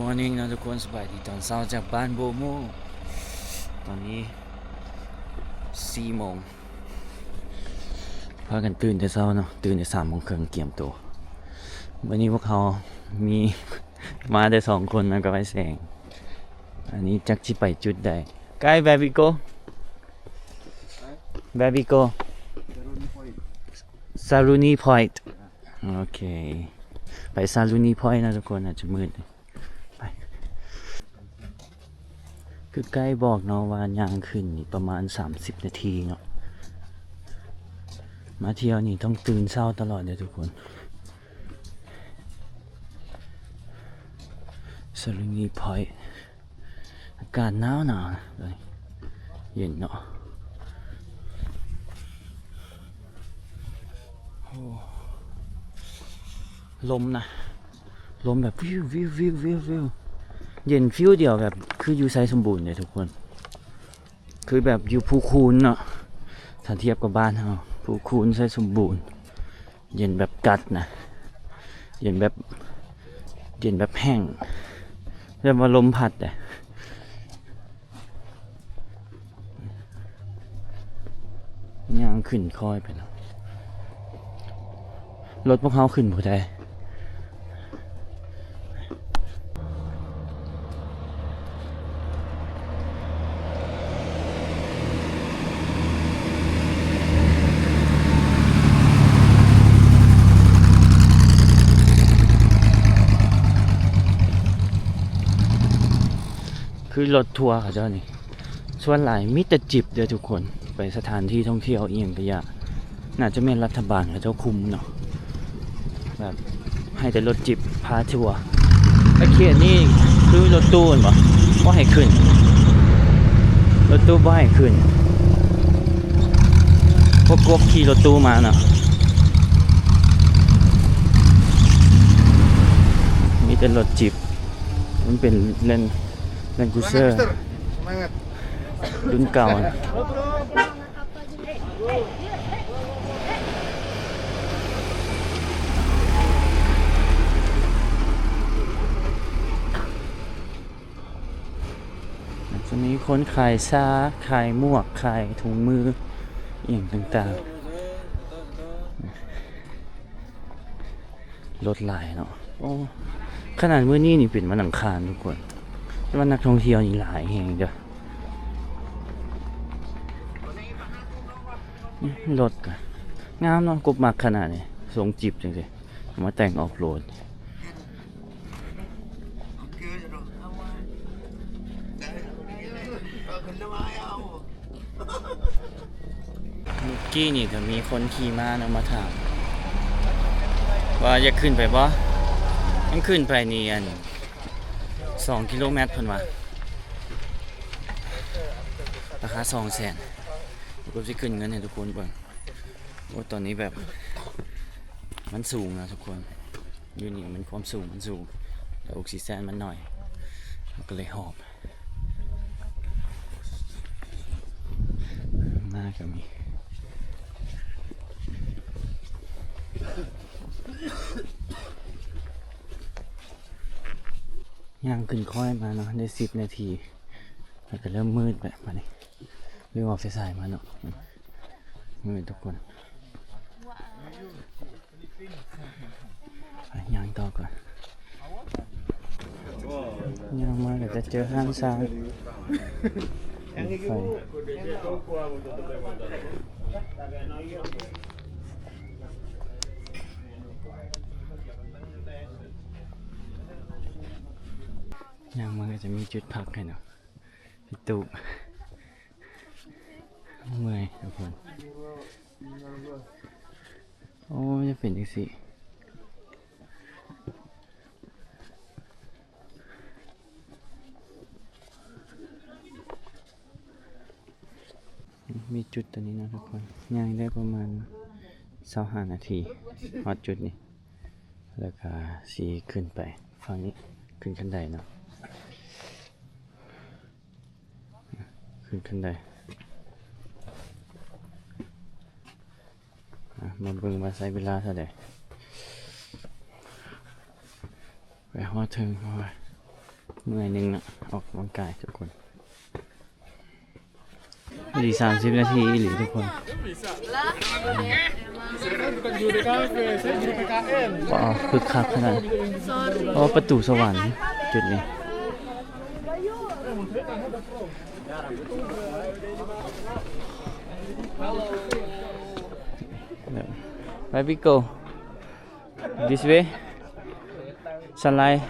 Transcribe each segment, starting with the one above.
Morning ເນາະທຸກຄົນ, ສະບາຍດີຕອນເຊົ້າຈາກບ້ານໂບໂມ. ຕອນນີ້ສີ່ໂມງ ພາກັນຕື່ນແຕ່ເຊົ້າເນາະ, ຕື່ນແຕ່ສາມໂມງເຄິ່ງກຽມໂຕ. ມື້ນີ້ພວກເຮົາມີມາແຕ່ສອງຄົນນະ ກັບອ້າຍແສງ. ອັນນີ້ຈັກຊິໄປຈຸດໃດ. Guys, where we go? Where we go? Saruni Point. ໂອເຄ ໄປ Saruni Point ນະທຸກຄົນ, ອາດຈະມືດ. ໄປ ຄືໄກບອກເນາະວ່າຍ່າງຂຶ້ນນີ້ປະມານສາມສິບນາທີເນາະ. ມາທ່ຽວນີ້ຕ້ອງຕື່ນເຊົ້າຕະຫຼອດເດີທຸກຄົນ. Saruni Point ອາກາດໜາວໆນະ, ເຢັນເນາະ. ໂອ້ ລົມນະ ລົມແບບວິວໆໆ ເຢັນຟິວດຽວແບບຄືຢູ່ໄຊສົມບູນເດ້ທຸກຄົນ, ຄືແບບຢູ່ພູຄູນເນາະ. ຖ້າທຽບກັບບ້ານເຮົາ ພູຄູນ ໄຊສົມບູນ ເຢັນແບບກັດນະ, ເຢັນແບບ ເຢັນແບບແຫ້ງ, ແບບວ່າລົມພັດເດ້. ຍ່າງຂຶ້ນຄ່ອຍໄປເນາະ, ລົດພວກເຮົາຂຶ້ນບໍ່ໄດ້. ຄືລົດທົວເຂົາເຈົ້ານີ້ ສ່ວນຫຼາຍມີແຕ່ຈິບເດີທຸກຄົນ, ໄປສະຖານທີ່ທ່ອງທ່ຽວອີ່ຫຍັງກະຢ່າ. ໜ້າຈະແມ່ນລັດຖະບານເຂົາເຈົ້າຄຸມເນາະ, ແບບໃຫ້ແຕ່ລົດຈິບພາທົວ. ແລະເຂດນີ້ຄືລົດຕູ້ແມ່ນບໍ່ ບໍ່ໃຫ້ຂຶ້ນ, ລົດຕູ້ບໍ່ໃຫ້ຂຶ້ນ. ພວກກົບຂີ່ລົດຕູ້ມາເນາະ, ມີແຕ່ລົດຈິບ. ມັນເປັນ Land Land Cruiser ລຸ້ນເກົ່າ. ຈະມີຄົນຂາຍຊາ, ຂາຍໝວກ, ຂາຍຖົງມື ອີ່ຫຍັງຕ່າງໆ. ລົດຫຼາຍເນາະ. ໂອ້ ຂະໜາດມື້ນີ້ນີ້ເປັນວັນອັງຄານທຸກຄົນ, ແຕ່ວ່ານັກທ່ອງທ່ຽວນີ້ຫຼາຍແຮງເດີ. ລົດກະງາມເນາະ, ກົບມັກຂະໜາດນີ້, ຊົງຈິບຈັ່ງຊີ້ ເອົາມາແຕ່ງອອຟໂຣດ. ມື້ກີ້ນີ້ກະມີຄົນຂີ່ມ້າເນາະ ມາຖາມວ່າຢາກຂຶ້ນໄປບໍ່, ມັນຂຶ້ນໄປນີ້ອັນ ສອງກິໂລແມັດເພິ່ນວ່າ ລາຄາສອງແສນ. ກະຊິຂຶ້ນເງິນໃຫ້ທຸກຄົນເບິ່ງ. ໂອ້ ຕອນນີ້ແບບມັນສູງນະທຸກຄົນ, ຢູ່ນີ້ມັນຄວາມສູງມັນສູງ ແລ້ວອົກຊີເຈນມັນໜ້ອຍ ເຮົາກະເລີຍຫອບ. ມາກະມີ ຍ່າງຂຶ້ນຄ້ອຍມາເນາະ ໄດ້ສິບນາທີ ແລ້ວກະເລີ່ມມືດແລ້ວບາດນີ້. ລືມເອົາໄຟສາຍມາເນາະ ມືດທຸກຄົນ. ໄປຍ່າງຕໍ່ກ່ອນ, ຍ່າງມາກະຈະເຈີຮ້ານຊາ. ໄປ ຍ່າງມາກະຈະມີຈຸດພັກໃຫ້ເນາະ. ພີ່ຕູ້ ເມື່ອຍທຸກຄົນ. ໂອ້ຍ ຈະເປັນຈັ່ງຊີ້. ມີຈຸດໂຕນີ້ເນາະທຸກຄົນ, ຍ່າງໄດ້ປະມານຊາວຫ້ານາທີຮອດຈຸດນີ້. ແລ້ວກະຊິຂຶ້ນໄປຝັ່ງນີ້ ຂຶ້ນຂັ້ນໄດເນາະ ຂຶ້ນຂັ້ນໄດ. ອາ ມາເບິ່ງວ່າໃຊ້ເວລາເທົ່າໃດ ໄປຮອດເທິງ. ໂອ້ຍ ເມື່ອຍໜຶ່ງເນາະ ອອກກຳລັງກາຍທຸກຄົນ. ພໍດີສາມສິບນາທີອີ່ຫຼີທຸກຄົນ. ວ້າວ ຄຶກຄັກຂະໜາດ. ໂອ້ ປະຕູສະຫວັນຈຸດນີ້. Where we go? This way? Sunlight?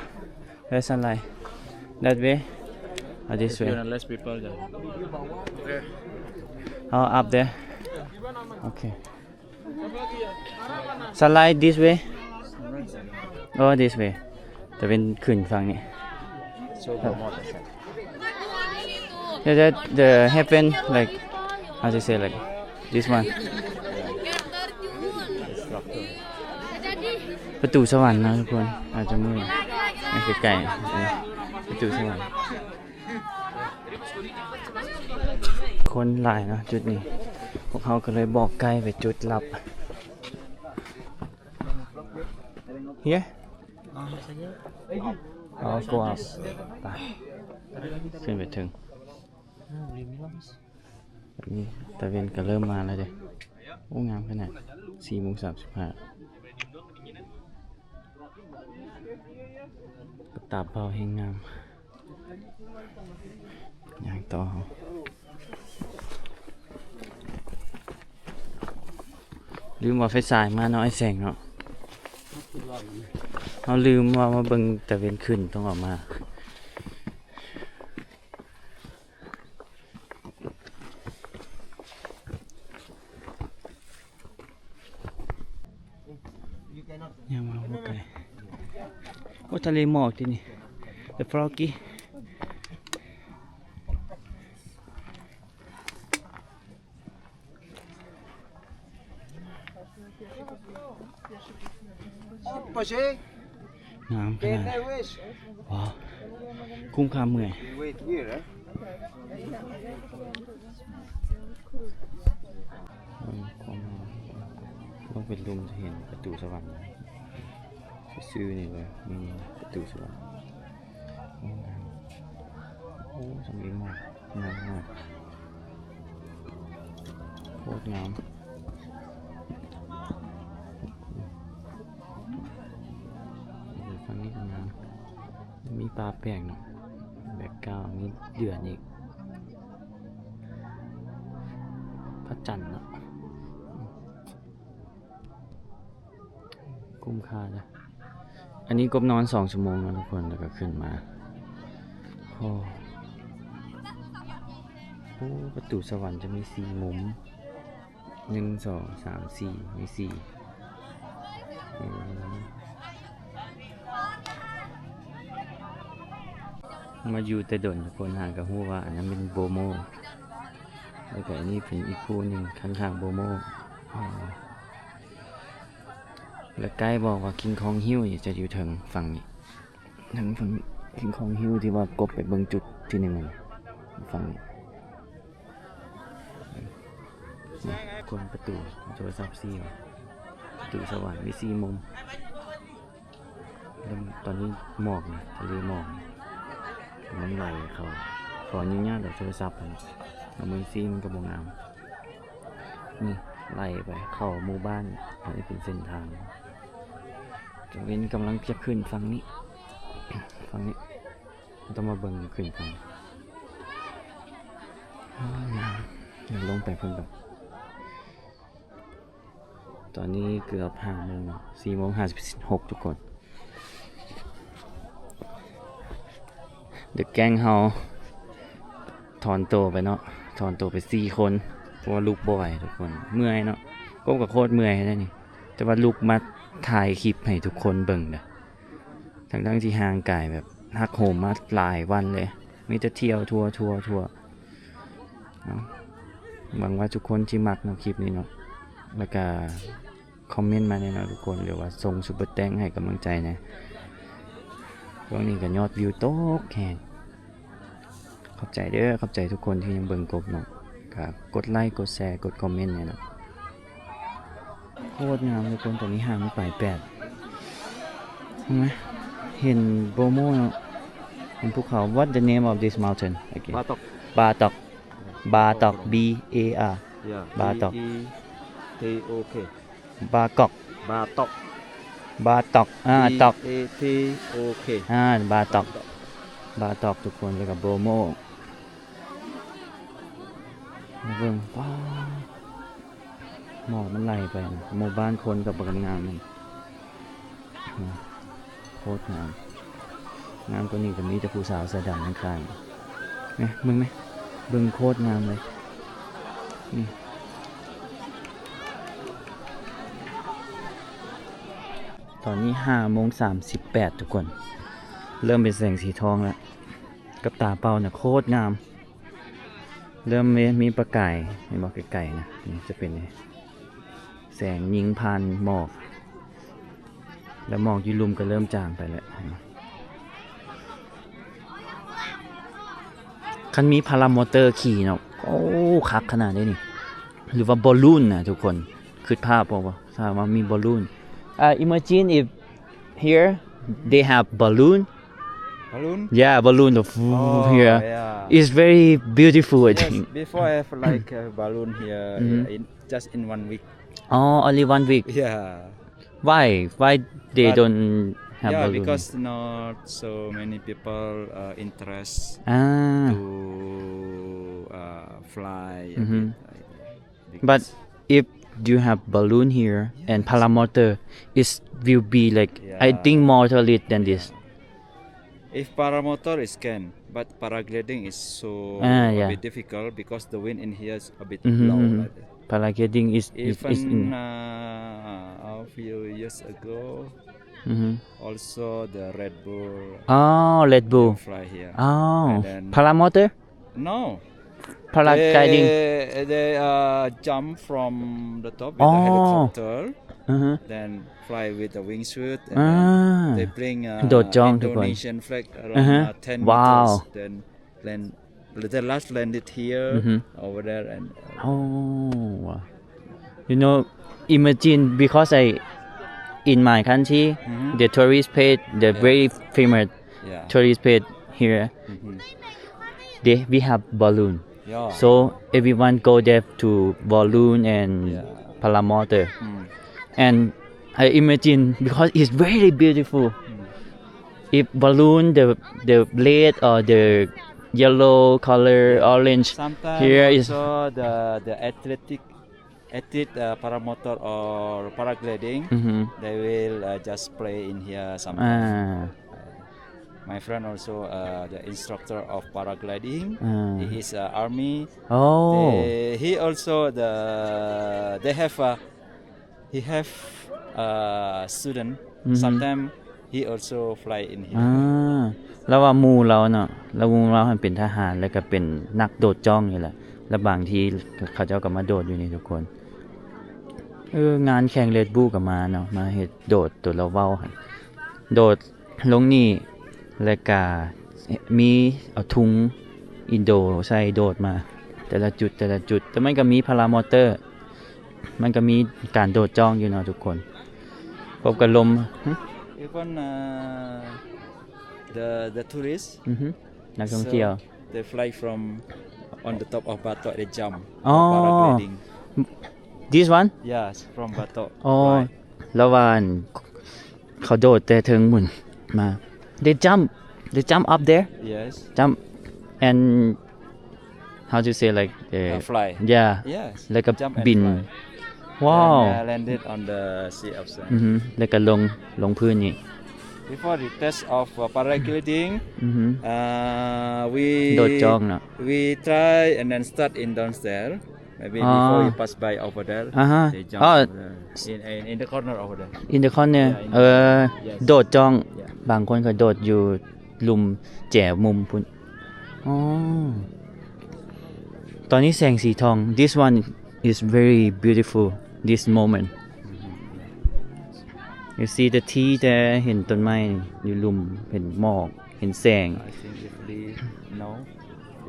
Where sunlight? That way? Or this way? If you want less people, then. Oh, up there? Okay. Sunlight this way? Oh, this way. ຕາເວັນຂຶ້ນຝັ່ງນີ້. So, go more this side. Yeah, that the heaven, like, how to say, like, this one. ປະຕູສະຫວັນເນາະທຸກຄົນ ອາດຈະມືດໃກ້ໆ ປະຕູສະຫວັນ. ຄົນຫຼາຍເນາະຈຸດນີ້ ພວກເຮົາກໍເລີຍບອກໄກດໄປຈຸດລັບ. Here? ອໍ go up ໄປ ຂຶ້ນໄປເທິງ. ນີ້ຕາເວັນກໍເລີ່ມມາແລ້ວເດ້. ໂອ້ ງາມຂະໜາດ ສີ່ໂມງສາມສິບຫ້າ ປະຕາບເບົາແຮງງາມ. ຍ່າງຕໍ່ເຮົາ ລືມວ່າໄຟສາຍມາເນາະ ອ້າຍແສງເນາະ. ເຮົາລືມວ່າມາເບິ່ງຕາເວັນຂຶ້ນ ຕ້ອງເອົາມາ. ຍັງມາບໍ່ໄກ. ໂອ້ ທະເລໝອກທີ່ນີ້ The Froggy. ງາມຂະໜາດ. ວ້າວ ຄຸ້ມຄ່າເມື່ອຍ. ເບິ່ງຄວາມງາມ ລົງໄປລຸ່ມຈະເຫັນປະຕູສະຫວັນ ຊື່ໆ ນີ້ເລີຍ. ນີ້ປະຕູສະຫວັນ. ໂອ້ ງາມ. ໂອ້ ສຳລີໝອກ ງາມມາກ ໂຄດງາມ. ຝັ່ງນີ້ກໍງາມ ມີປາແປງເນາະ ແບັກກຣາວ ມີເດືອນອີກ ພະຈັນເນາະ. ຄຸ້ມຄ່າເດີ້. ອັນນີ້ກົບນອນສອງຊົ່ວໂມງເນາະທຸກຄົນ ແລ້ວກໍຂຶ້ນມາ. ໂອ້ ໂອ້ ປະຕູສະຫວັນຈະມີສີ່ມຸມ ໜຶ່ງ ສອງ ສາມ ສີ່ ມີສີ່. ອືມ ມາຢູ່ແຕ່ດົນ ທຸກຄົນຫາກໍຮູ້ວ່າອັນນັ້ນເປັນໂບໂມ ແລ້ວກໍອັນນີ້ເປັນອີກຄູ່ໜຶ່ງຂ້າງໆ ໂບໂມ. ອໍ ແລະໄກບອກວ່າຄິງຄອງຮິວນີ້ຈະຢູ່ເທິງຝັ່ງນີ້ ເທິງຝັ່ງຄິງຄອງຮິວທີ່ວ່າກົບໄປເບິ່ງຈຸດທີໜຶ່ງຫັ້ນ ຝັ່ງນີ້. ນີ້ ຄົນປະຕູໂທລະສັບສີ່ ປະຕູສະຫວັນມີສີ່ມຸມ. ເລີ່ມ ຕອນນີ້ໝອກນະ ທະເລໝອກກຳລັງໄຫຼເຂົ້າ. ຂໍອະນຸຍາດເອົາໂທລະສັບຫັ້ນ ເອົາມືຊີ້ມັນກໍບໍ່ງາມ. ນີ້ໄຫຼໄປເຂົ້າໝູ່ບ້ານ ອັນນີ້ເປັນເສັ້ນທາງ. ຕາເວັນກຳລັງຈະຂຶ້ນຝັ່ງນີ້ ຝັ່ງນີ້ ຕ້ອງມາເບິ່ງຂຶ້ນຝັ່ງ. ໂອ້ຍ ງາມ. ດຽວລົງໄປເບິ່ງກ່ອນ. ຕອນນີ້ເກືອບຫ້າໂມງ ສີ່ໂມງຫ້າສິບຫົກ ທຸກຄົນ. ເດີແກ້ງເຮົາຖອນໂຕໄປເນາະ ຖອນໂຕໄປສີ່ຄົນ ເພາະວ່າລຸກບໍ່ໄຫວທຸກຄົນ ເມື່ອຍເນາະ. ກົບກໍໂຄດເມື່ອຍແທ້ນີ້ ແຕ່ວ່າລຸກມາຖ່າຍຄລິບໃຫ້ທຸກຄົນເບິ່ງເດີ້ ທັງໆທີ່ຮ່າງກາຍແບບຫັກໂຫມມາຫຼາຍວັນເລີຍ ມີແຕ່ທ່ຽວທົ່ວໆໆ. ເນາະ ຫວັງວ່າທຸກຄົນຊິມັກເນາະ ຄລິບນີ້ເນາະ ແລ້ວກະຄອມເມັນມາແດ່ເນາະທຸກຄົນ ຫຼືວ່າສົ່ງຊຸບເປີແຕັງໃຫ້ກຳລັງໃຈແດ່. ຊ່ວງນີ້ກໍຍອດວິວຕົກແຮງ. ຂອບໃຈເດີ້ ຂອບໃຈທຸກຄົນທີ່ຍັງເບິ່ງກົບເນາະ ກະກົດໄລ ກົດແຊ ກົດຄອມເມັນແດ່ເນາະ. ໂຄດງາມທຸກຄົນ ຕອນນີ້ຫ່າງໄປແປດ ເຫັນໄໝ ເຫັນໂບໂມເນາະ ເປັນພູເຂົາ. What the name of this mountain again? Batok. Batok. Batok. B A R. Yeah. Batok. B E T O K. Bakok. Batok. Batok. ອາ Tok. B A T O K. ອາ Batok. Batok ທຸກຄົນ ແລ້ວກໍ Bromo. ມາເບິ່ງ ວ້າວ ໝອກມັນໄຫຼໄປ ໝູ່ບ້ານຄົນກໍບັກງາມນັ້ນ ໂຄດງາມ. ງາມກວ່ານີ້ກໍມີແຕ່ຜູ້ສາວເສື້ອດຳຂ້າງໆ ແມະ ເບິ່ງແມະ ເບິ່ງ ໂຄດງາມເລີຍ. ນີ້ ຕອນນີ້ຫ້າໂມງສາມສິບແປດ ທຸກຄົນ ເລີ່ມເປັນແສງສີທອງແລ້ວ. ກັບຕາເປົ່ານະ ໂຄດງາມ. ເລີ່ມມີ ມີປະກາຍ ເຫັນບໍ່ ໄກໆນະ. ນີ້ຈະເປັນແສງຍິງຜ່ານໝອກ ແລ້ວໝອກຢູ່ລຸ່ມກໍເລີ່ມຈາງໄປແລ້ວ. ຄັນມີພາຣາມໍເຕີຂີ່ເນາະ ໂອ້ ຄັກຂະໜາດເດ້ນີ້. ຫຼືວ່າບອລລູນນະທຸກຄົນ ຄິດພາບອອກບໍ່ ຖ້າວ່າມີບອລລູນ? Uh, imagine if here they have balloon. Balloon? Yeah, balloon. The Oh, here. Yeah. It's very beautiful, I Yes, think. Before I have like a balloon here, Mm-hmm. yeah, in, just in one week. Oh, only one week. Yeah. Why? Why they But, don't have yeah, balloon? Because not so many people uh, interest Ah. to uh, fly a Mm-hmm. bit. Like, But because if you have balloon here and Yes. paramotor, it will be like, I Yeah. think, more lit than this. Yeah. If paramotor is can, but paragliding is so Ah, a yeah. bit difficult because the wind in here is a bit Mm-hmm, low mm-hmm. like that. Paragliding is, is, is Even in uh, a few years ago, Mm-hmm. also the Red Bull Oh, Red Bull. fly here. Oh, And then paramotor? No. Paragliding. They, they uh, jump from the top with a Oh. helicopter, Uh-huh. then fly with the wingsuit, and Ah. then they bring uh, ໂດດຈອງ ທຸກຄົນ Indonesian flag around Uh-huh. uh, ten Wow. meters. Then land, the last landed here, Mm-hmm. over there, and uh, Oh, wow. You know, imagine because I, in my country, Mm-hmm. the tourist place, the Yeah. very famous Yeah. tourist place here, Mm-hmm. they, we have balloon. Yeah. So everyone go there to balloon and Yeah. paramotor. Mm. And I imagine because it's very beautiful. Mm. If balloon, the, the red or the yellow color, Yeah. orange, Sometimes here is also the, the athletic, athlete uh, paramotor or paragliding, Mm-hmm. they will uh, just play in here sometimes. Ah. My friend also uh, the instructor of paragliding. Ah. He is uh, army. Oh. They, he also the, they have a, he have a student. Mm-hmm. Sometimes he also fly in here. ອ່າ ລາວວ່າໝູ່ລາວເນາະ ລາວ ໝູ່ລາວຫັ້ນເປັນທະຫານ ແລ້ວກໍເປັນນັກໂດດຈ້ອງນີ້ແຫຼະ ແລ້ວບາງທີເຂົາເຈົ້າກໍມາໂດດຢູ່ນີ້ທຸກຄົນ. ເອີ ງານແຂ່ງ Red Bull ກໍມາເນາະ ມາເຮັດໂດດໂຕລາວເວົ້າຫັ້ນ ໂດດລົງນີ້ ແລ້ວກໍມີເອົາທຸງອິນໂດໃສ່ໂດດມາ ແຕ່ລະຈຸດ ແຕ່ລະຈຸດ ແຕ່ມັນກໍມີພາຣາມໍເຕີ ມັນກໍມີການໂດດຈ້ອງຢູ່ເນາະທຸກຄົນ. ພົບກັບລົມ Even uh, the the tourist, ອືຮຶ ນັກທ່ອງທ່ຽວ so they fly from on the top of Batok, they jump ອໍ for paragliding. This one? Yes, from Batok. ອໍ Right. ລະວ່າອັນ ເຂົາໂດດແຕ່ເທິງພຸ້ນມາ They jump, they jump up there? Yes. Jump and how to say, like, uh, Uh, fly. Yeah. Yes. ແລ້ວກໍ Jump and ບິນ fly. ວ້າວ And uh, landed on the sea of sand. ອືຮຶ ແລ້ວກໍລົງ ລົງພື້ນນີ້ Before the test of uh, paragliding, ອືຮຶ uh, we ໂດດຈ້ອງເນາະ we try and then start in downstairs. Maybe ອໍ before you pass by over there, ອ່າຮະ they jump ອໍ over there. In, in, in the corner over there. In the corner. Yeah, in ເອີ the corner. Yes. ໂດດຈ້ອງ Yeah. ບາງຄົນກໍໂດດຢູ່ລຸ່ມແຈມຸມພຸ້ນ. ອໍ ຕອນນີ້ແສງສີທອງ This one is very beautiful, this moment. You see the tree there, ເຫັນຕົ້ນໄມ້ຢູ່ລຸ່ມ ເຫັນໝອກ ເຫັນແສງ. I think if we know,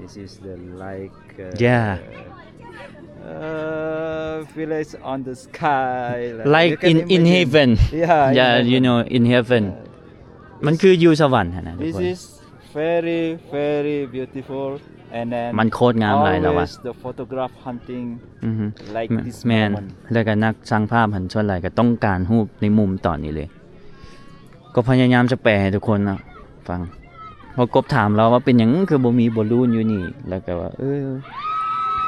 this is the like, uh, Yeah. uh, village on the sky, like, Like you can in, in imagine. Heaven. Yeah, in Yeah, you heaven. know, in heaven. Yeah. ມັນຄືຢູ່ສະຫວັນຫັ້ນນະທຸກຄົນ. This is Very, very beautiful. And then ມັນໂຄດງາມຫຼາຍແລ້ວວ່າ always the photograph hunting ອືຮຶ like this ແມ່ນ moment. ແລ້ວກໍນັກຊ່າງພາບຫັ້ນສ່ວນຫຼາຍກໍຕ້ອງການຮູບໃນມຸມຕອນນີ້ເລີຍ ກໍພະຍາຍາມຈະແປໃຫ້ທຸກຄົນເນາະຟັງ ເພາະກົບຖາມລາວວ່າເປັນຫຍັງຄືບໍ່ມີບອລລູນຢູ່ນີ້ ແລ້ວກໍວ່າ ເອີ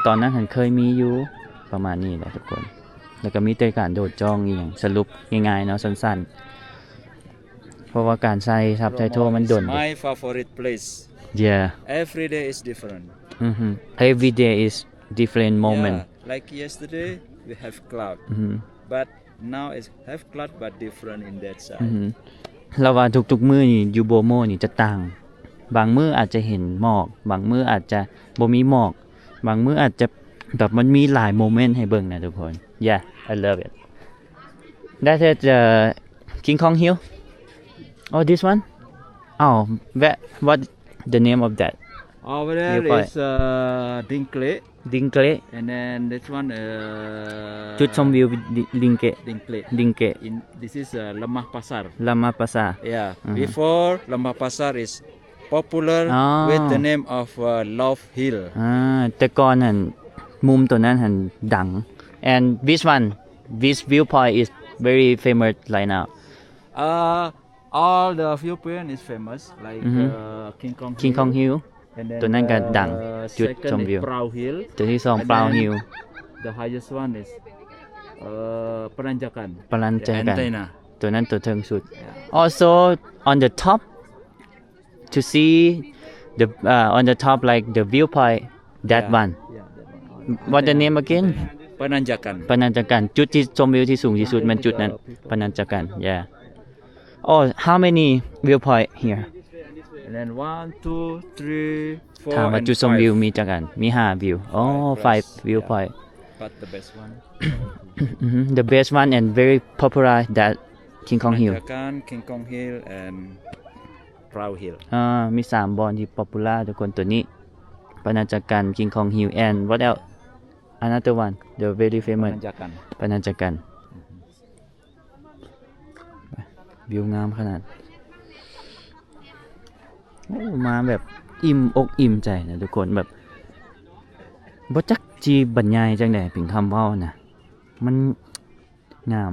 ຕອນນັ້ນຫັ້ນເຄີຍມີຢູ່ ປະມານນີ້ແຫຼະທຸກຄົນ ແລ້ວກໍມີແຕ່ການໂດດຈ້ອງອີ່ຫຍັງ ສະຫຼຸບງ່າຍໆເນາະ ສັ້ນໆ ເພາະວ່າການໃສ່ຊັບໄຕໂທມັນດົນ It's my favorite place. Yeah. Every day is different. ອືຮຶ Every day is different moment. Yeah, like yesterday, we have cloud. ອືຮຶ But now it's have cloud but different in that side. ອືຮຶ ລາວວ່າທຸກໆມື້ນີ້ຢູ່ໂບໂມນີ້ຈະຕ່າງ ບາງມື້ອາດຈະເຫັນໝອກ ບາງມື້ອາດຈະບໍ່ມີໝອກ ບາງມື້ອາດຈະແບບມັນມີຫຼາຍໂມເມັນໃຫ້ເບິ່ງນະທຸກຄົນ Yeah, I love it. That is uh, King Kong Hill. Oh, this one? Oh, where, what the name of that? Over there Viewpoint. Is uh, Dingkle. Dingkle. And then this one, uh, ຈຸດຊົມວິວ Dingke. Dingkle. Dingke. In, this is uh, Lemah Pasar. Lemah Pasar. Yeah. Mhm. Before Lemah Pasar is popular Ah. with the name of uh, Love Hill. ອ່າ ແຕ່ກ່ອນຫັ້ນ ມຸມໂຕນັ້ນຫັ້ນດັງ and this one, this viewpoint is very famous right now. Uh, all the viewpoint is famous, like Mhm. uh, King Kong King Kong Hill. And then ໂຕນັ້ນກໍ the ດັງ second ຈຸດຊົມວິວ is Perahu Hill. ໂຕທີສອງ And Perahu then Hill. The highest one is uh, Penanjakan. ປະນັນຈະກັນ The antenna. ໂຕນັ້ນໂຕເທິງສຸດ Yeah. Also on the top to see the uh, on the top like the viewpoint that Yeah. one. Yeah, that one. What the name again? Penanjakan. ປະນັນຈະກັນ ຈຸດທີ່ຊົມວິວທີ່ສູງທີ່ສຸດແມ່ນຈຸດນັ້ນ ປະນັນຈະກັນ Yeah. Oh, how many viewpoint here? And then one, two, three, four, ຖາມວ່າ and ຈຸດຊົມ five. ວິວມີຈັກອັນ ມີຫ້າວິວ Oh, Five five plus. viewpoint. But the best one. ອືຮຶ The best one and very popular that King Kong Hill. Penanjakan, King Kong Hill, and Perahu Hill. ອ່າ ມີສາມບ່ອນທີ່ popular ທຸກຄົນ ໂຕນີ້ ປະນັນຈະກັນ King Kong Hill and what else? Another one, the very famous Penanjakan. ປະນັນຈະກັນ ວິວງາມຂະໜາດ ໂອ້ ມາແບບອີ່ມອົກອີ່ມໃຈນະທຸກຄົນ ແບບ ບໍ່ຈັກຊິບັນຍາຍຈັ່ງໃດ ເປັນຄຳເວົ້ານະ ມັນງາມ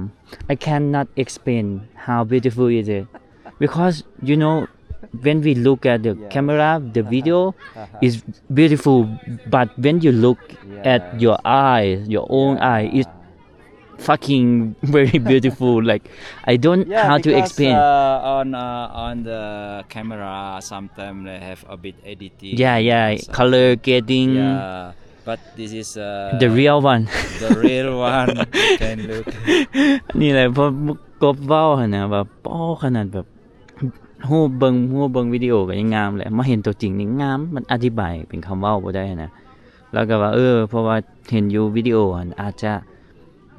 I cannot explain how beautiful is it because you know when we look at the Yeah. camera the video is beautiful but when you look at Yeah. your eyes your own eye it's Yeah. fucking very beautiful like I don't Yeah, how to because, explain Uh, on uh, on the camera, sometimes they have a bit editing. yeah yeah and so- color grading Yeah, but this is uh, the real one the real one. You can look. ນີ້ແຫຼະ ເພາະກົບເວົ້າຫັ້ນນະວ່າ ໂອ້ ຂະໜາດແບບ ຮູບເບິ່ງ ຮູບເບິ່ງວິດີໂອກໍຍັງງາມແຫຼະ ມາເຫັນຕົວຈິງນີ້ງາມ ມັນອະທິບາຍເປັນຄຳເວົ້າບໍ່ໄດ້ຫັ້ນນະ ແລ້ວກໍວ່າ ເອີ ເພາະວ່າເຫັນຢູ່ວິດີໂອຫັ້ນອາດຈະ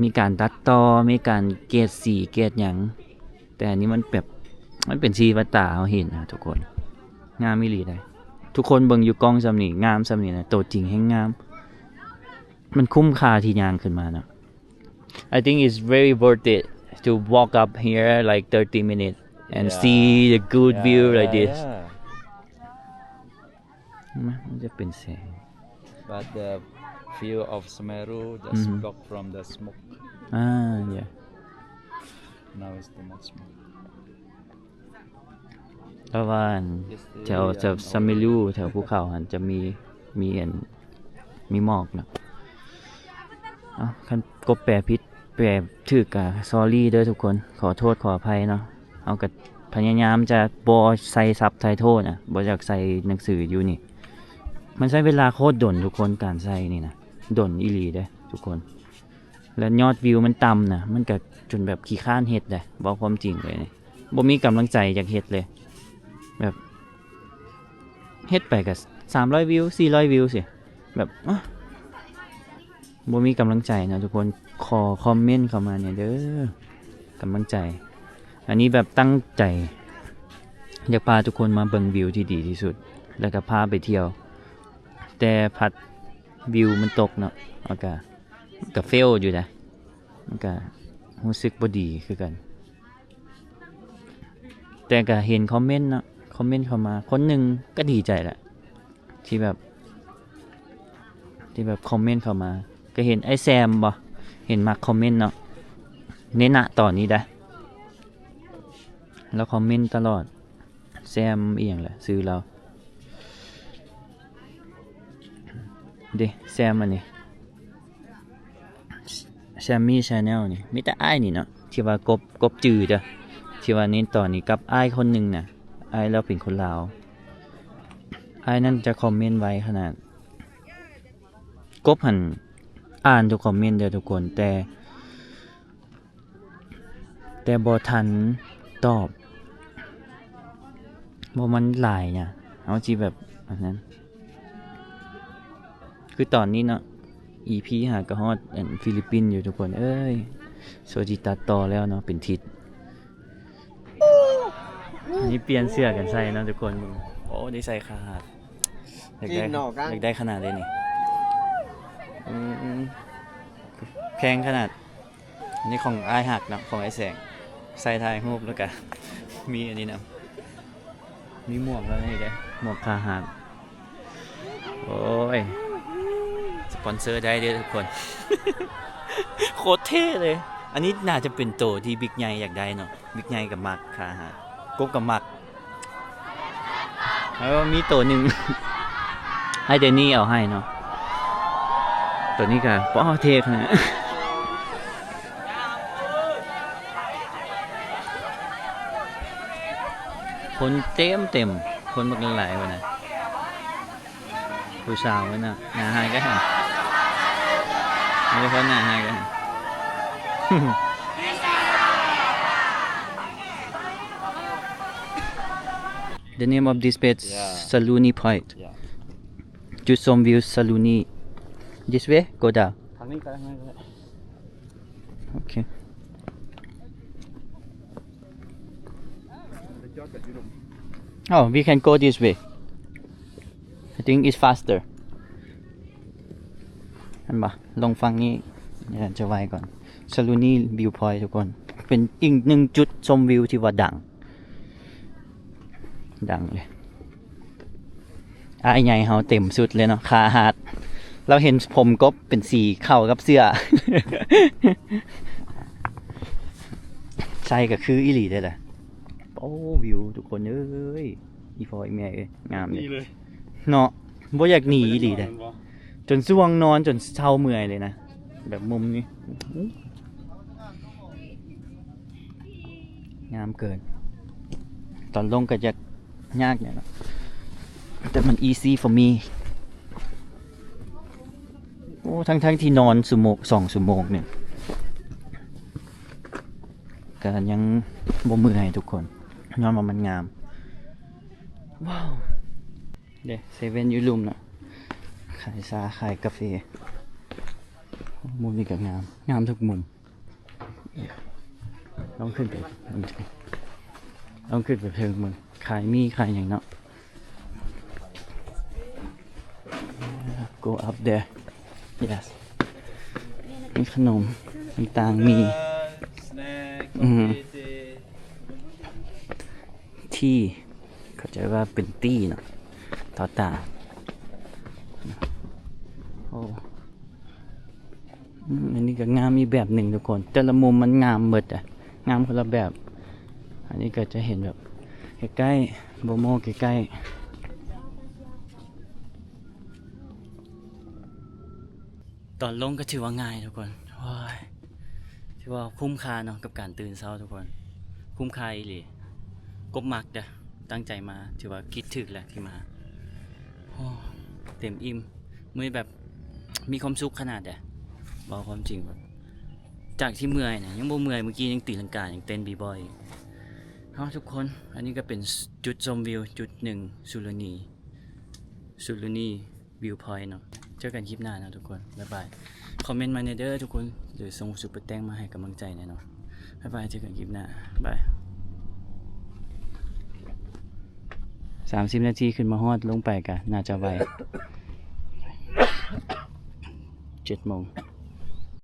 ມີການຕັດຕໍ່ ມີການເກດສີເກດຫຍັງ ແຕ່ອັນນີ້ມັນແບບ ມັນເປັນທີ່ວ່າຕາເຮົາເຫັນນະທຸກຄົນ ງາມອີ່ຫຼີເດ້ ທຸກຄົນເບິ່ງຢູ່ກ້ອງສ່ຳນີ້ ງາມສ່ຳນີ້ນະ ໂຕຈິງແຮ່ງງາມ ມັນຄຸ້ມຄ່າທີ່ຍ່າງຂຶ້ນມາເນາະ I think it's very worth it to walk up here like thirty minutes and Yeah. see the good view Yeah, like this. Yeah. นะ มันจะเป็นแสง But the view of Semeru just Mhm. blocked from the smoke. อ่า yeah. Now it's too much smoke. เพราะว่าแถว Yesterday, แถว um, ซาเมลูแถวภูเขาหันจะมีมีอันมีหมอกเนาะ เอ้า คันกบแปลผิด แปลถืกกะ sorry เด้อทุกคน ขอโทษขออภัยเนาะ เฮากะพยายามจะบ่ใส่ซับไตเติลนะ บ่อยากใส่หนังสืออยู่นี่ มันใช้เวลาโคตรดนทุกคน การใส่นี่นะ ดนอีหลีเด้อทุกคน แล้วยอดวิวมันต่ำนะ มันกะจนแบบขี้คร้านเฮ็ดเด้อ เว้าความจริงเลยนี่ บ่มีกำลังใจอยากเฮ็ดเลย แบบ เฮ็ดไปกะสามร้อยวิว สี่ร้อยวิวซี้ แบบ อ๊ะ บ่มีกำลังใจนะทุกคน ขอคอมเมนต์เข้ามาแหน่เด้อ กำลังใจ อันนี้แบบตั้งใจ อยากพาทุกคนมาเบิ่งวิวที่ดีที่สุด แล้วกะพาไปเที่ยว แต่พัดวิวมันตกเนาะ แล้วกะ กะเฟลอยู่นะ มันกะรู้สึกบ่ดีคือกัน แต่กะเห็นคอมเมนต์เนาะ ຄອມເມັນເຂົ້າມາ ຄົນໜຶ່ງກໍດີໃຈແຫຼະ ທີ່ແບບ ທີ່ແບບຄອມເມັນເຂົ້າມາ. ກໍເຫັນອ້າຍແຊມບໍ່ ເຫັນມັກຄອມເມັນເນາະ ໃນ ນະ ຕອນນີ້ໄດ໋ ລາວຄອມເມັນຕະຫຼອດ. ແຊມອີ່ຫຍັງແຫຼະຊື່ລາວ ເດ້ ແຊມອັນນີ້ Sammy Channel ນີ້ ມີແຕ່ອ້າຍນີ້ເນາະ ທີ່ວ່າກົບ ກົບຈື່ເດີ້ ທີ່ວ່າໃນຕອນນີ້ກັບອ້າຍຄົນໜຶ່ງນະ ອ້າຍລາວເປັນຄົນລາວ. ອ້າຍນັ້ນຈະຄອມເມັນໄວຂະໜາດ ກົບຫັ້ນອ່ານທຸກຄອມເມັນເດີ້ທຸກຄົນ ແຕ່ ແຕ່ບໍ່ທັນຕອບ ເພາະມັນຫຼາຍນະ ເຮົາຊິແບບອັນນັ້ນ ຄືຕອນນີ້ເນາະ ອີພີຫ້າ ກໍຮອດອັນຟີລິບປິນຢູ່ທຸກຄົນເອີຍ. ໂຊຈິຕັດຕໍ່ແລ້ວເນາະ ເປັນທິດ. ອັນນີ້ປ່ຽນເສື້ອກັນໃສ່ເນາະທຸກຄົນ. ໂອ້ ໄດ້ໃສ່ຄາຫາດ ຢາກໄດ້ ຢາກໄດ້ຂະໜາດເດນີ້. ອືມ ແພງຂະໜາດ. ອັນນີ້ຂອງອ້າຍຮັກເນາະ ຂອງອ້າຍແສງ ໃສ່ຖ່າຍຮູບ ແລ້ວກະມີອັນນີ້ນຳ ມີໝວກແລ້ວນີ້ເດ້ ໝວກຄາຫາດ. ໂອ້ຍ ສະປອນເຊີໄດ້ເດີ້ທຸກຄົນ. ໂຄດເທ່ເລີຍ. ອັນນີ້ໜ້າຈະເປັນໂຕທີ່ບິກໃຫຍ່ຢາກໄດ້ເນາະ ບິກໃຫຍ່ກໍມັກຄາຫາດ ກົບກໍມັກ. ເອີ ມີໂຕໜຶ່ງ ໃຫ້ແດນນີ້ເອົາໃຫ້ເນາະ ໂຕນີ້ກໍ ປ້ອ ເທ່ຂະໜາດ. ຄົນເຕັມໆ ຄົນບັກຫຼາຍໆ ພຸ້ນນະ ຜູ້ສາວພຸ້ນນະ ໜ້າຮ້າຍກໍເຫັນ ມີແຕ່ຄົນໜ້າຮ້າຍກໍເຫັນ. The name of this place, yeah. Saluni Point. Yeah. ຈຸດຊົມວິວ Saluni. This way, go down. ທາງນີ້ກໍໄດ້ ທາງນີ້ກໍໄດ້. Okay. Oh, we can go this way. I think it's faster. ເຫັນບໍ່? ລົງຝັ່ງນີ້ ຈະໄວກ່ອນ. Saluni View Point ທຸກຄົນ ເປັນອີກໜຶ່ງຈຸດຊົມວິວທີ່ວ່າດັງ ດັງເລີຍ. ອ້າຍໃຫຍ່ເຮົາເຕັມຊຸດເລີຍເນາະ ຄາຫາດ. ລາວເຫັນຜົມກົບເປັນສີເຂົ້າກັບເສື້ອ ໃສ່ກໍຄືອີ່ຫຼີເດ້ລະ. ໂອ້ ວິວທຸກຄົນເອີຍ ອີ່ພໍ່ອີ່ແມ່ເອີຍ ງາມເດ້ ນີ້ເລີຍເນາະ. ບໍ່ຢາກໜີອີ່ຫຼີເດ້ ຈົນຊ່ວງນອນຈົນເຊົາເມື່ອຍເລີຍນະ ແບບມຸມນີ້. ງາມເກີນ. ຕອນລົງກໍຢາກຍາກແດ່ເນາະ ແຕ່ມັນ easy for me. ໂອ້ ທັງໆທີ່ນອນຊົ່ວໂມງ ສອງຊົ່ວໂມງນີ້ ກໍຍັງບໍ່ເມື່ອຍທຸກຄົນ ຍ້ອນວ່າມັນງາມ. ວ້າວ ເດ້ ເຊເວັນຢູ່ລຸ່ມເນາະ ຂາຍຊາຂາຍກາເຟ. ມຸມນີ້ກໍງາມ ງາມທຸກມຸມ. ລອງຂຶ້ນໄປ ລອງຂຶ້ນໄປເທິງເບິ່ງ ຂາຍໝີ່ຂາຍຫຍັງເນາະ. Go up there. Yes. ມີຂະໜົມຕ່າງໆ ມີ snack ອືມ tea ເຂົ້າໃຈວ່າເປັນ tea ເນາະ ຕໍ່ຕາ. ໂອ້ ອືມ ອັນນີ້ກໍງາມອີກແບບໜຶ່ງທຸກຄົນ ແຕ່ລະມຸມມັນງາມເບິດອະ ງາມຄົນລະແບບ. ອັນນີ້ກໍຈະເຫັນແບບໃກ້ໆ ບໍ່ໂມ້ໃກ້ໆ. ຕອນລົງກໍຖືວ່າງ່າຍທຸກຄົນ ໂອ້ຍ ຖືວ່າຄຸ້ມຄ່າເນາະ ກັບການຕື່ນເຊົ້າທຸກຄົນ ຄຸ້ມຄ່າອີ່ຫຼີ. ກົບມັກເດີ້ ຕັ້ງໃຈມາ ຖືວ່າຄິດຖືກແລ້ວທີ່ມາ. ໂອ້ ເຕັມອີ່ມ ມື້ນີ້ແບບມີຄວາມສຸກຂະໜາດໃດ ເວົ້າຄວາມຈິງ ແບບຈາກທີ່ເມື່ອຍນະ ຍັງບໍ່ເມື່ອຍ ມື້ກີ້ຍັງຕີລັງກາ ຍັງເຕັ້ນບີບອຍ. ເຮົາທຸກຄົນ ອັນນີ້ກໍເປັນຈຸດຊົມວິວຈຸດໜຶ່ງ Saluni, Saluni View Point ເນາະ. ເຈີກັນຄລິບໜ້າເນາະທຸກຄົນ ບາຍບາຍ. ຄອມເມັນມາແດ່ເດີ້ທຸກຄົນ ຫຼືສົ່ງຊຸບເປີແຕງມາໃຫ້ກຳລັງໃຈແດ່ເນາະ. ບາຍບາຍ ເຈີກັນຄລິບໜ້າ ບາຍ. ສາມສິບນາທີຂຶ້ນມາຮອດ ລົງໄປກະໜ້າຈະໄວ ເຈັດໂມງ.